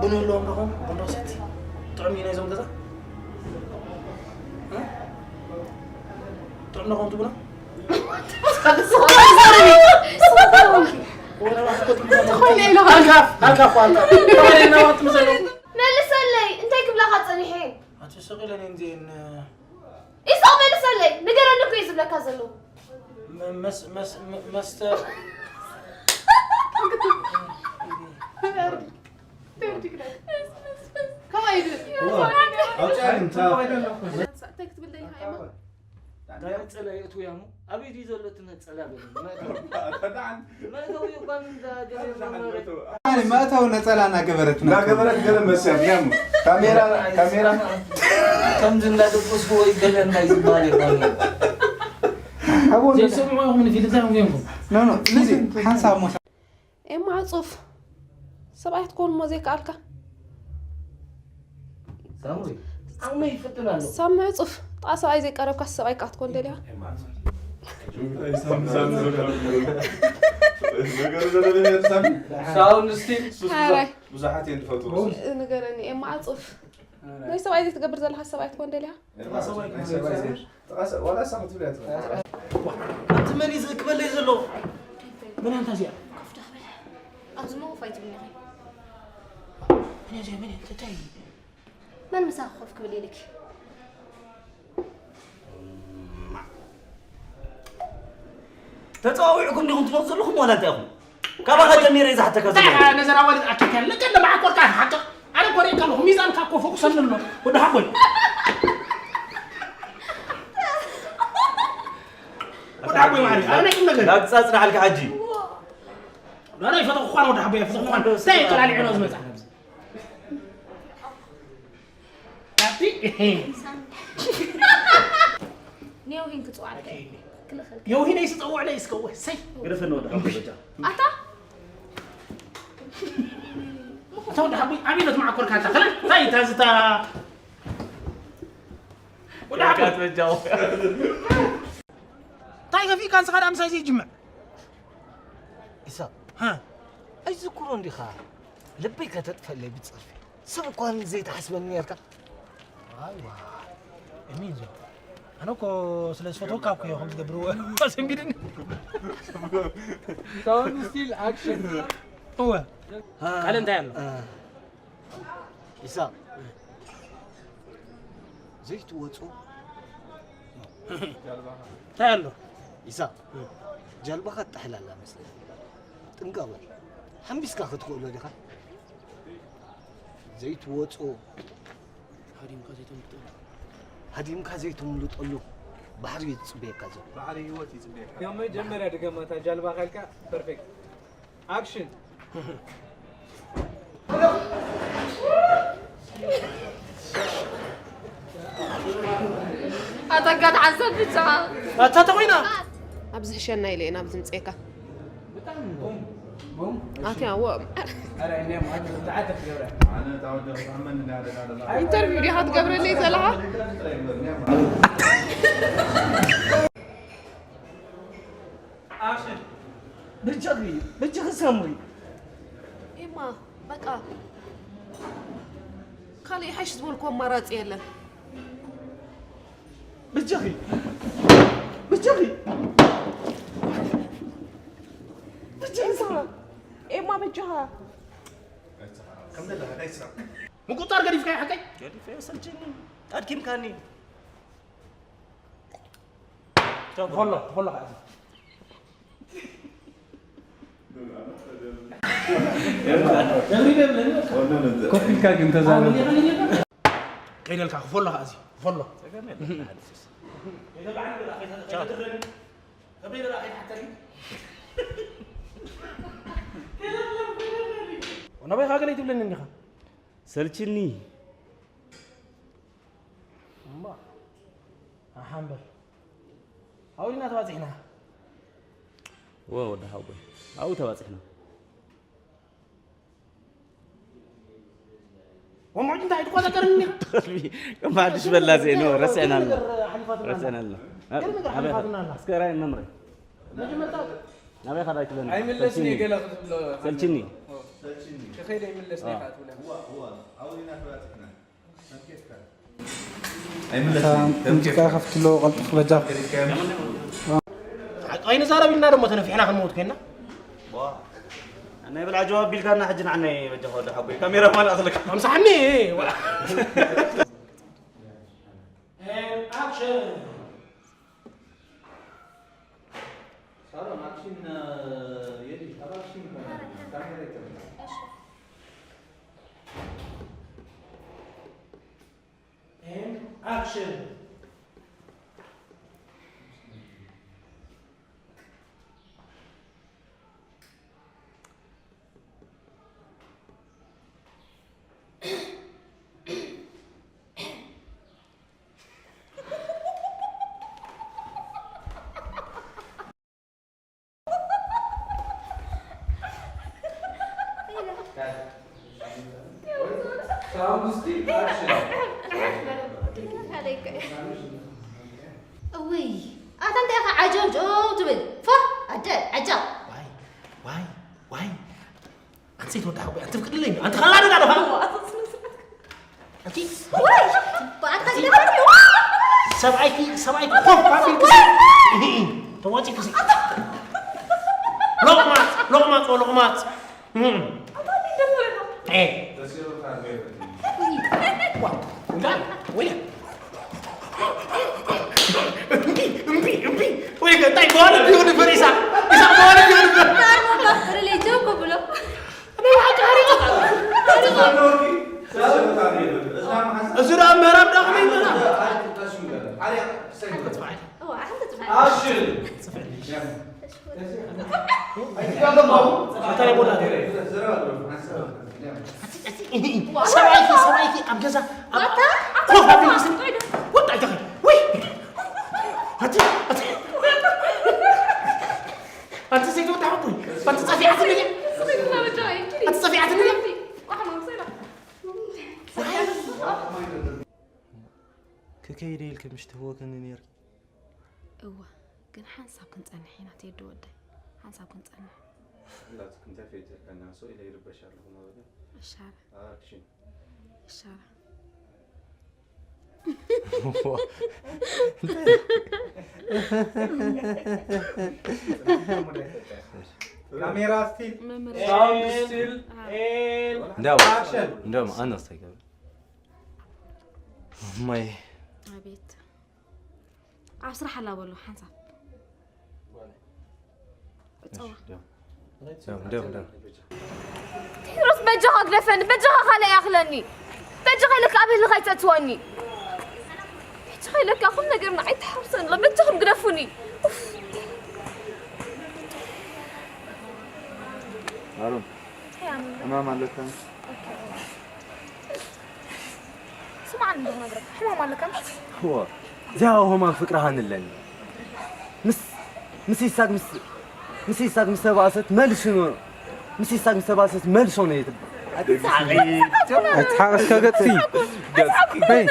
ቡን ኣለዎም ዶ ኾን? ቡን ዶ ሰቲ? ጥዑም እዩ ናይዞም ገዛ? እ? ጥዑም ዶ ኾን ትብሎ? ወላ ዋሕኮ ትብሎ። ተኾይነ ኢሉ። ኣልካፍ፣ ኣልካፍ፣ ኣልካፍ። ተኾይነ ኢና ወጥ ምዘሎ። መልሰለይ፣ እንታይ ክብላኻ ጸኒሐ? ኣቲ ስቕ ኢለን እንዲን፣ ኢሳቕ መልሰለይ፣ ንገረኒ እኮ እዩ ዝብለካ ዘለኹ። መ-፣ መስ-፣ መስ-፣ መ-፣ መስተ ከማይ ድብል? እንታይ ክትብል ደሊኻ እማ? እንታይ ነጸላ የእትውያ እሞ? ኣበይ ድዩ ዘሎ እቲ ነጸላ? በሉ። መእተዊ፣ መእተዊ እኳ እንዳ ገለ መመረ- ኣነ መእተዊ ነጸላ እናገበረት ነው። እናገበረት ገለ መስያ፣ ምክንያቱ ካሜራ፣ ካሜራ። ከምዚ እንዳደቆስኩ ወይ ገለ እንታይ ዝበሃል ይኾን? ኣብኡ ዘይሰምዑ ኢኹም ንፊልም እንታይ እዮም ጌርኩም? ኖ፣ ኖ፣ እዚ ሓንሳብ ሞ- ኤማ ዕጹፍ ሰብኣይ ክትኮን እሞ ዘይከኣልካ። ሳሙሪ፣ ዓቕመይ ይፈትን ኣሎ። ሳሚ ዕጹፍ ጥቓ ሰብኣይ ዘይቀረብካ ሰብኣይ ከኣ ክትኮን ደልያ። ሳውንድ ስቲል። ሓራይ። ብዙሓት እዮም ዝፈትዎ። ንገረኒ ኤማ ዕጹፍ ናይ ሰብኣይ ዘይትገብር ዘለኻ ሰብኣይ ክትኮን ደልያ። ጥቓ ሰብኣይ ዘይትገብር። ዋላ እሳ ክትብል እያ ትኽእል። ኣቲ መን እዩ ዝእክበለይ ዘሎ? መን ኣንታ እዚኣ? ኮፍ ዶ ክብል? ኣብዚ እሞ ኮፍ ኣይትብልኒ ኢኺ። መን እያ እዚኣ? መን እያ? እንታይ? መን ምሳኺ ኮፍ ክብል ኢልኪ? ተጸዋዊዕኩም ዲኹም ትመጹ ዘለኹም ዋላ እንታይ ኢኹም? ካባኻ ጀሚረ እየ ዝሓተካ ዘለኹ። ነዘን ኣዋልድ ኣኪብካ ለቀ ለማዓ ቆርጣ ሓቅቕ። ኣነ እኮ ሪእካ ኣለኹ። ሚዛንካ እኮ ፈኩሰኒ ኣሎ። ወዲ ሓቦይ። ወዲ ሓቦይ ማዕሪ። ኣነ ቁም ነገር። ዳግጻ ጽናሕልካ ሕጂ። ኣነ ይፈተኹ እኳ ወዲ ሓቦይ፣ ይፈተኹ እኳ። እንታይ ቀላሊዑ ነው ዝመጻ? ኣብቲ። ኔውሂን ክጽዋዕልካ። ክልኽል። የውሂነይ ስጸውዕለይ እስከ ወሰይ። ግደፈኒ ወዲ ሓቦይ በጃ። ኣታ። ኣታ ወዲ ሓቦይ፣ ኣበይ ዶ ትመዓኮርካ ኣታ? ከላ፣ እንታይ እታ ዝታ-? ወዲ ሓቦይ። በጃ። እንታይ ከፊእካ ንስኻ ደኣ ምሳይ ዘይጅምዕ? ኢሳቕ፣ ሃ? ኣይዝክሮ እንዲኻ? ልበይ ከተጥፈለይ ብጸርፊ። ሰብ እኳ ዘይትሓስበኒ ኔርካ። ኣይዋ፣ ኤሚን ዞ። ኣነ እኮ ስለ ዝፈትወካ እኮ እየ ከምዚ ገብርዎ። ኣሰንቢድኒ። ሳውንድ ስቲል ኣክሽን። እወ። ቃል እንታይ ኣሎ? እ፣ ኢሳቕ፣ ዘይትወጾ። እንታይ ኣሎ? ኢሳቕ፣ እ። ጃልባኻ ትጥሕል ኣላ መስለኒ። ጥንቃቕ በል። ሓምቢስካ ክትኽእሎ ዲኻ? ዘይትወጾ። ሃዲምካ ዘይተምልጠሉ። ሃዲምካ ዘይተምልጠሉ ባሕሪ እዩ ዝጽበየካ ዘሎ። ባሕሪ ህይወት እዩ ዝጽበየካ። ካብ መጀመርያ ድገማ፣ እታ ጃልባ ካልካ ፐርፌክት። ኣክሽን። ኣታ ጋድ ዓሰብ ብቻ። ኣታ ተኾይና። ኣብዚ ሕሸና ኢለ እየ ናብዚ ምፅኤካ። ኣትያ፣ ወ-፣ ኢንተርቪው ዲኻ ትገብረለይ ዘለኻ? በጃኺ፣ በጃኺ ሳምሪ። ኤማ፣ በቃ ካልእ ሓይሽ ዝበልኩ ኣማራጺ የለን። በጃኺ፣ በጃኺ፣ በጃኺ። ኤማ፣ ኤማ፣ በጃኻ። ምቁጣር ገዲፍካዮ ሓቀይ? ገዲፈዮ፣ ሰልችኒ፣ ኣድኪምካኒ። ፎሎ፣ ፎሎ፣ ኮፍ ኢልካ ግን ተዛረብ። ከይደልካ ክፎሎ ከኣ እዚ፣ ክፎሎ። ናበይ ኢኻ ገለ ትብለኒ እንዲኻ? ሰልችኒ። እማ፣ ኣሓ እምበር። ኣብኡ ዲና ተባጺሕና? እወ፣ ወዲ ሓወቦይ። ኣብኡ ተባጺሕና። ወምዑድ እንታይ ትቆጻጸርኒ? ብቕድሚ፣ ከም ሓድሽ በላ ዘይ፣ ኖ፣ ረሲዕና ኣለና። ገለ ነገር ሓሊፋትና። ረሲዕና ኣለና። ገለ ነገር ናበይ ሓሊፋትና ኣላ። እስከ ራይ መምረ። መጀመርታ ናበይ ኻዳ ይትብለኒ? ኣይምለስን እየ ሰልችኒ። ገለ ክትብሎ። ሰልችኒ። ከኸይደ ይምለስ ናይ ከኣ ትብለኒ። ኣይምለስን። ከም ኬፍካ። ሙዚቃ ከፍትሎ ቀልጥፍ በጃ። ሓቂ ኣይንዛረብ ኢልና ደሞ ተነፊሕና ክንመውት ኮይና። ዋ። ናይ ብልዓ ጀዋብ ቢልካና ሕጂ ንዓናይ በጃ ወዲ ሓጎይ። ካሜራ ማን ኣኽልካ? ኣምሳሕኒ። ዋ። And action! ሳሮን፣ ኣክሽን፣ እ፣ የድልሽ። ኣብ ኣክሽን ይኮና፣ ካሜራ ይኮና። And action! Sound still action. እውይ፣ ኣታ እንታይ ኢኻ ዓጀውጀው ትብል? ፎ፣ ኣደ፣ ዓጃው። ዋይ፣ ዋይ፣ ዋይ። ኣንቲ ሴት ወዲ ሓቆይ፣ ኣንቲ ፍቅድለይ፣ ኣንቲ ኸላዲ ዳዶ ኸላ። ኣንቲ ወይ፣ ብኣታ ግዳ። ሰብኣይኪ፣ ሰብኣይኪ ኮፍ ኣቢልኪ። ተዋፂ ክሲ። ሎቕማፅ፣ ሎቕማፅ፣ ሎቕማፅ። እም። ኣታ እንዴት ደሞ ነው? ኤ። ዋው፣ እንዳ፣ ወይ። እምቢ፣ እምቢ፣ እምቢ። ወይ፣ እንታይ ጓል ቢሆን ፈሪሳ። ኢሳ ጓል ቢሆን ፈሪሳ። ሪሌ ጆኮ ብሎ። እዚ ደኣ ምዕራብ ደኣ ከመይ ይበሃል? ኣክሽን! እንታይ ሞላ? ሰብኣይኪ፣ ሰብኣይኪ ኣብ ገዛ፣ ኣብ ኮፍ ኣቢሉ ስም-፣ ወጣ፣ ኣይተኸ-፣ ወይ! ኣቲ፣ ኣቲ፣ ኣቲ ዘይትወጣ ሓቁ፣ ኣቲ ጸፊዓትኒ እያ። ኣቲ ጸፊዓትኒ እያ። ክከይደ ኢልኪ ምሽ ትህወክኒ ነይርኪ። እወ፣ ግን ሓንሳብ ክንጸንሕ ኢና ቴዲ ወደይ። ሓንሳብ ክንጸንሕ። ላትክ እንታይ ፈይተካ ናሶ ኢለ ይርበሽ ኣለኹ ማለት እዩ። እሻረ። ኣክሽን። እሻረ። ካሜራ ስቲል። መምህር ሳውንድ ስቲል። ኤል። እንዳው። ኣክሽን። እንዳው፣ ኣነስ ተገብረ። ማይ። ኣቤት። ኣብ ስራሕ ኣላ በሎ ሓንሳብ። ጸዋ። ደም፣ ደም፣ ደም። ቴድሮስ፣ በጃኻ ግደፈኒ፣ በጃኻ ካልእ ይኣኽለኒ። በጃኻ ኢለካ ኣብ ህልኽ ኣይተእትወኒ። በጃኻ ኢለካ ኹሉ ነገር ንዓይ ተሓርሰኒ ኣሎ። በጃኹም ግደፉኒ። ኡፍ። ኣሮን፣ ሕማም ኣለካ? ስማዕኒ፣ እንዶ ክነግረካ፣ ሕማም ኣለካ ምሽ? እወ፣ እዚኣ ህማም ፍቅርኻ ንለኒ። ምስ፣ ምስ ይሳቅ ምስ፣ ምስ ይሳቅ ምስ ተባእሰት መልሱ ነው። ምስ ይሳቅ ምስ ተባእሰት መልሶ ነው የትባል። ኣይትሓቐስ ከገጥሲ። ገጽ። በይ።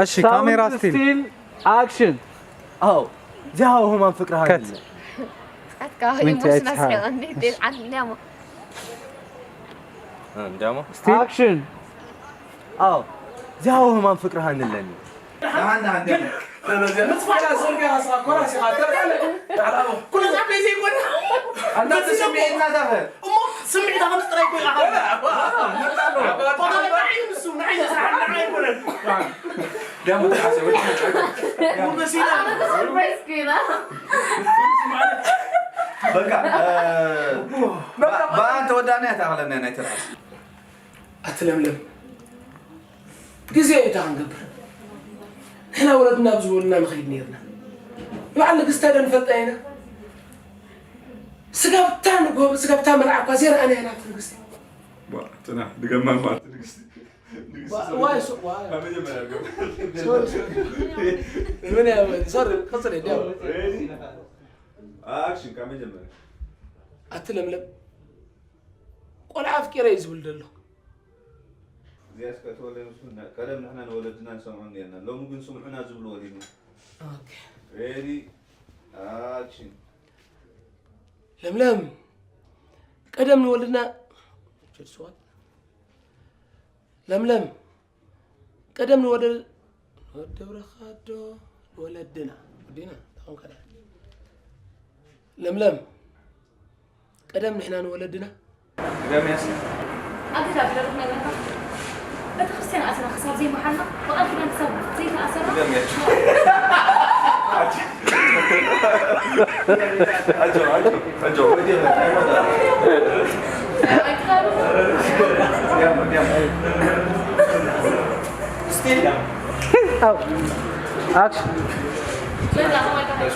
እሺ፣ ካሜራ ሳውንድ ስቲል። ስቲል፣ ኣክሽን። ኣዎ፣ እዚኣ ህማም ፍቅርኻ ከት። ንለኒ። ኣትካ ዊንቲ ኢሞሽናል ኣይትሓ-፣ ስቀቐኒ፣ ዴል ዓን፣ እንዲያሞ። እንዲያሞ? ስቲል። ኣክሽን። ኣዎ፣ እዚኣ ህማም ፍቅርኻ ንለኒ። ደሓን፣ ደሓን፣ ደሓን። ምጽፋዕካ ዝሰርግኻ ስኻ ኮራስ ኢኻ፣ ተርፋለ። ዳዕላቦ። ኩሉ ሳብ ዘይኮነ። ኣንታ ስምዒትና ታኸ? እሞ ስምዒታ ከም ጥራይ እኮ ኢኻ። መጣ ኣሎ። ቆማ ንዓይ ንሱ፣ ንዓይ ንስራሕ፣ ንዓይ ኣይኮነን። ደሞ ተሓሰብ። ሞገሲና። ሰርፕራይዝ ኮይና። በቃ፣ እ፣ በ-፣ በኣንተ ወዳእና እያ ተኣኽለና ናይ ትርሓስ። ኣቲ ለምለም፣ ግዜ እዩ እታ ክንገብር። ንሕና ወለድና ኣብ ዝበሉና ንኸይድ ነይርና። ንበዓል ንግስቲ ዶ ንፈልጣ ኢና? ስጋብታ ንጎ-፣ ስጋብታ መርዓ እኳ ዘይረኣና ኢና ኣብቲ ንግስቲ። ዋ፣ ጽናሕ፣ ድገማ እማ ኣብቲ ንግስቲ። ንግስቲ ዋ-፣ ሶሪ። ዋይ፣ ሶ-፣ ዋይ። ካብ መጀመርያ ድገማ። ሶሪ፣ ሶሪ። ምን ያ-፣ ሶሪ፣ ቀጽል፣ ዲያው። ሬዲ? ኣክሽን፣ ካብ መጀመርያ። ኣቲ ለምለም፣ ቆልዓ ኣፍቂረ እዩ ዝብል ዘሎ። እዚኣስ ከተወለ ምስ ን-፣ ቀደም ንሕና ንወለድና ንሰምዖም ነርና። ሎሚ ግን ስምዑና ዝብሉ ወሊድና። ኦኬ። ሬዲ? ኣክሽን። ለምለም፣ ቀደም ንወለድና ሽድ ስዋት ለምለም ቀደም ንወደ ንወደብረኻ ዶ ንወለድና ወዲና ታኹም ከዳ ለምለም ቀደም ንሕና ንወለድና ኣብ ገዛ ቢሮ ርክና ይበልካ። ቤተ ክርስቲያን ኣትና ክሳብ ዘይመሓልና ብቓል ኪዳን ክሳብ ዘይተኣሰርና Action.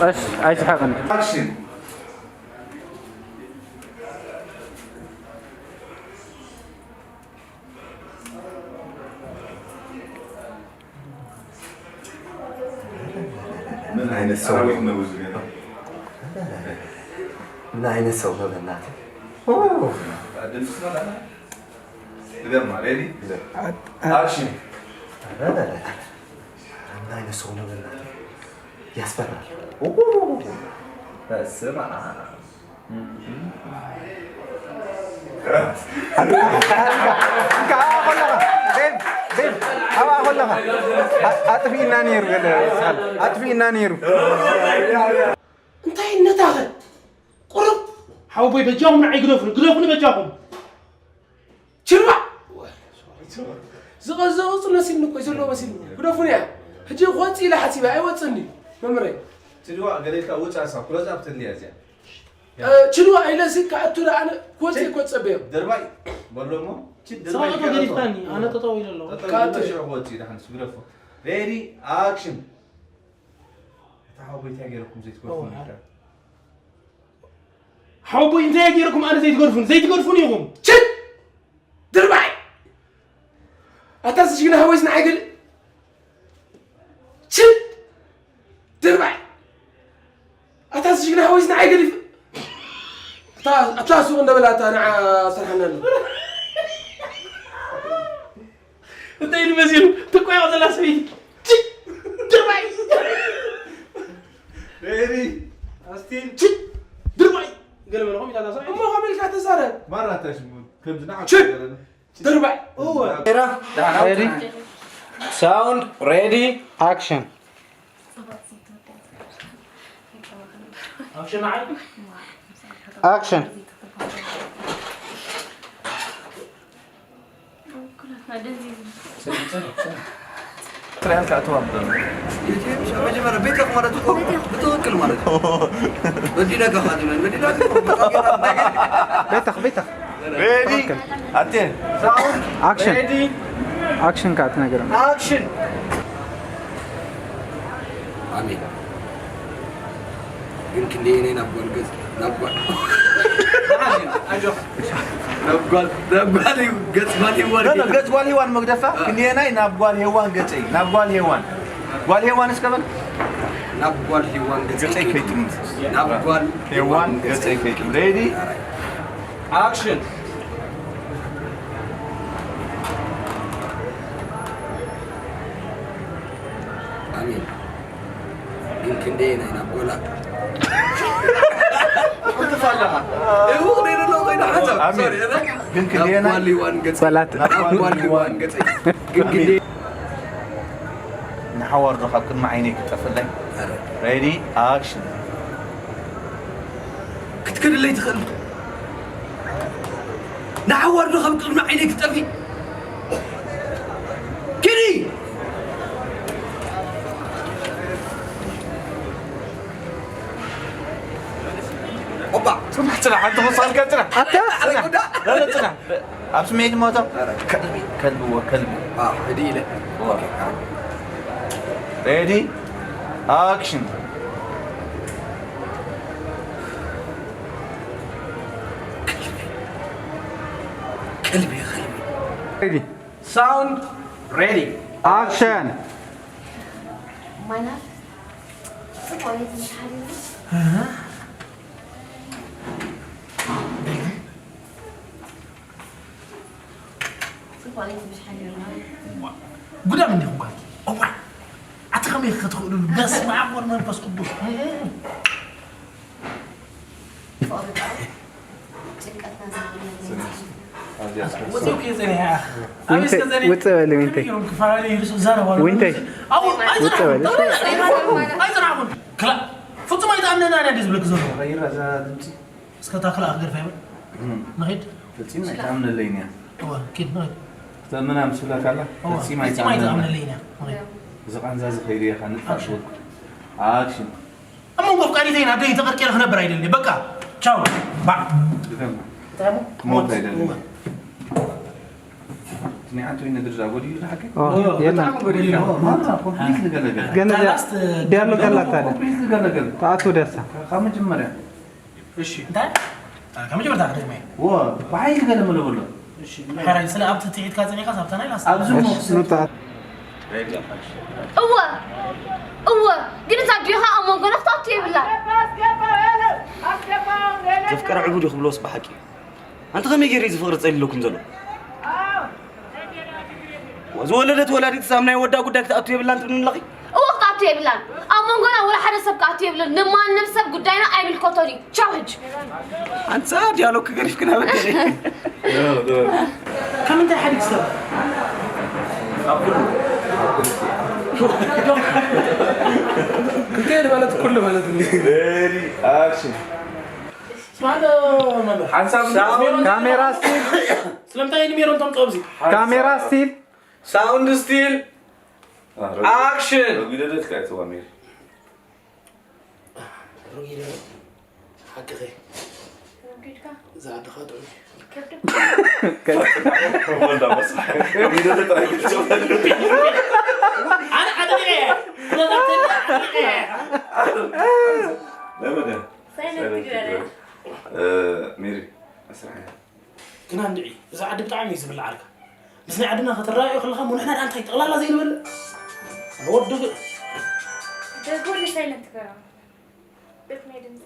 እሺ፣ ኣይስሓቕን። Action. ምን አይነት ሰው ነው ብዙ ነው? ምን አይነት ሰው ነው በእናትህ? ድገማ። Ready? Action. ምን አይነት ሰው ነው በእናትህ? ያስፈራል። በስመ አብ። እንካ ኣብኣ ከለኻ ቤብ ቤብ ኣብኣ ከለኻ ኣ- ኣጥፊእና ነይሩ ገለ ሳል ኣጥፊእና ነይሩ እንታይ ነታኸ ቁሩብ ሓወቦይ በጃኹም ንዓይ ግደፉኒ ግደፉኒ በጃኹም ችርባ ዝቐዘቑ መሲልኒ እኮ ዘለዎ መሲልኒ ግደፉኒ እያ ሕጂ ክወፅእ ኢለ ሓሲበ ኣይወፅእን እዩ መምረይ ትድዋ ገሌካ ውፃ ሳ ክሎዝ ኣፕ ትልያ እዚኣ ችሉ ኣይለዚ ክኣቱ ደኣ ክወፅእ እኮ ዝፀበዮ ድርባይ በሎ እሞ ችድ ድርባይ ሰብኣቶ ገዲፍካኒ ኣነ ጠጠው ኢለ ኣለኹ ጠጠው ኢለ ሽዑ ክወፅእ እዩ ደሓንስ ግደፎ ሬዲ ኣክሽን እታ ሓወቦይ እንታይ ገይረኩም ዘይትገድፉ ሓወቦይ እንታይ ገይርኩም ኣነ ዘይትገድፉን ዘይትገድፉን ኢኹም ችድ ድርባይ ኣታ ዝጅግና ሃወይስ ንዓይ ገል ችድ ድርባይ ኣታ ዝጅግና ሃወይስ ንዓይ ገል ኣታ ሱቕ እንደበላ ኣታ ንዓ ሰርሓና ኣሎ እንታይ ኢሉ መሲሉ ትቆያቕ ዘላ ሰበይቲ ችድ ድርባይ ሬዲ ኣስቲል ችድ ድርባይ ገለ በለኹም ኢላ ዛ እሞ ከመልካ ተዛረብ ማራታሽ ከምዚ ንዓ ችድ ድርባይ እወ Ready? Sound, ready, action. Action. ትራያል ከኣተዋ መጀመርያ ቤተክ ማለት እኮ ብትክክል ማለት እዩ። በዲለካ ካድመን በዲለካ ቤተኽ ቤተኽ ሬዲ ኣቴ ኣክሽን ኣክሽን ከዓ ትነግረና ኣክሽን ኣሜን። ግን ክንደየናይ ናብ ጓል ገጽ ናብ ጓል ናብ ጓል ናብ ጓል ገጽ ጓል ይወር ገጽ ጓል ሄዋን መግደፋ ክንደየናይ ናብ ጓል ሄዋን ገጸይ ናብ ጓል ሄዋን ጓል ሄዋን እስከ በል ናብ ጓል ሄዋን ገጸይ ገጸይ ከይጥምት ናብ ጓል ሄዋን ገጸይ ከይጥምት ሬዲ ኣክሽን ኣሜን። ግን ክንደየናይ ናብ ጓላ ትፍ ኣለኻ እው ነይሩ ኣለዎ ኮይና ሓንሳብ ኣሜን። ሶሪ እዛ ግን ክንደየናይ ናብ ጓል ሄዋን ገጸይ በላት ናብ ጓል ሄዋን ገጸይ ግን ክንደየ ንሓዋር ዶ ካብ ቅድሚ ዓይነይ ክጠፍለይ ሬዲ ኣክሽን ክትክድለይ ትኽእል ንሓዋር ዶ ካብ ቅድሚ ዓይነይ ክትጠፊ ኪዲ ኦባ ጽናሕ ጽናሕ ሓንቲ ክሳልካ ጽናሕ ኣታ ጽናሕ ጽናሕ ጽናሕ ኣብ ስሜት ሞቶ ከልቢ ከልቢ ወ ከልቢ ሕዲ ኢለ ሬዲ ኣክሽን ከልቢ ከልቢ ሬዲ ሳውንድ ሬዲ ኣክሽን ማናት ጽቡቅ ቤት ምሽ ሓቢሩ ጽቡቅ ቤት ምሽ ሓቢሩ ጉዳም እንዲኹም ጓል እዋ ኣቲ ከመይ ክትኽእሉሉ በስመ ኣብ ወወልድ መንፈስ ቅዱስ ፍቅሪ ጭንቀትና ዝብሉ ውፅእ በል ዊንተይ። ውፅእ በል። እስከ ታክል ኣክገርፋ ይብል ንኸይድ ፈፂም ኣይትኣምነለይን እያ። እዋ ኪድ ንኸይድ ተምና ምስብላ ካላ እዋ ፈፂም ፈፂም ኣይትኣምነለይን ኣይትኣምነለይን እያ። ንኸይድ እዚ ቃንዛ እዚ ከይደ ኢኻ ንጥፋእ ሽወልኩ ኣክሽን ኣብ መንጎ ኣፍቃሪተይን ኣደይ ተቐርቂረ ክነብር ኣይደልን እየ። በቃ ቻው ባዕ ድገም እንታይ ሞ? ክሞት ሞት። ኣይደልን እዋ። ትኒዓት ወይ ነድርዛ ጎዲሉ ዝሓቂ ኦ፣ የለን። በጣም ጎዲሉ። ማማ ኮምፕሊት ንገለገለ ገና ካላስ ዲያሎግ ኣላታ ደ ኮምፕሊት ንገለገለ ተኣቱ ደሳ ካብ መጀመርያ እሺ እንታይ ካብ መጀመርታ ክደግመ ወ ብሓይሊ ገለ መለበሎ ሕራይ ስለ ኣብቲ ትሒትካ ፀኒኻ ሳብታ ናይ ላስ ኣብዚ ሞክስ ንውጣ እወ እወ ግን እዛ ዲኻ ኣብ መንጎና ክትኣቱ የብላ ዘፍቀረ ዕቡድ እዩ ክብሎስ ብሓቂ ኣንቲ ከመይ ገይረ እዚ ፍቅሪ ፀሊለኩም ዘሎ ዝወለደት ወላዲት ሳብ ናይ ወዳ ጉዳይ ክትኣቱ የብላን ትብልኒ ኣለኺ እወ ክትኣቱ የብላን ኣብ መንጎና ወላ ሓደ ሰብ ክኣቱ የብሉን ንማንም ሰብ ጉዳይና ኣይምልከቶን እዩ ቻው ሕጂ ኣንሳ ዲያሎግ ክገሪፍክና በደለ ካብ ምንታይ ሓዲግ ሰብ ክልተ ማለት ኩሉ ማለት እዩ ሬዲ ኣክሽን ስማዕዶ መምህር ሓንሳብ ካሜራ ስቲል ስለምንታይ ንሜሮን ተምፅኦ ኣብዚ ካሜራ ስቲል ሳውንድ ስቲል ኣክሽን ረጉደደት ካይተዋ ሜሪ ሓቅኺ እዛ ዓድኻ ጥዑም ሜሪ ኣስራሕ ግና እንድዒ እዛ ዓዲ ብጣዕሚ እዩ ዝብልዓልካ ምስ ናይ ዓድና ከተረኣዮ ከለኻ ሞ ንሕና ደኣ እንታይ ጠቕላላ ዘይንበልዕ ወዲ ደጎል ሳይለንት ገራ ቤት ናይ ድምፂ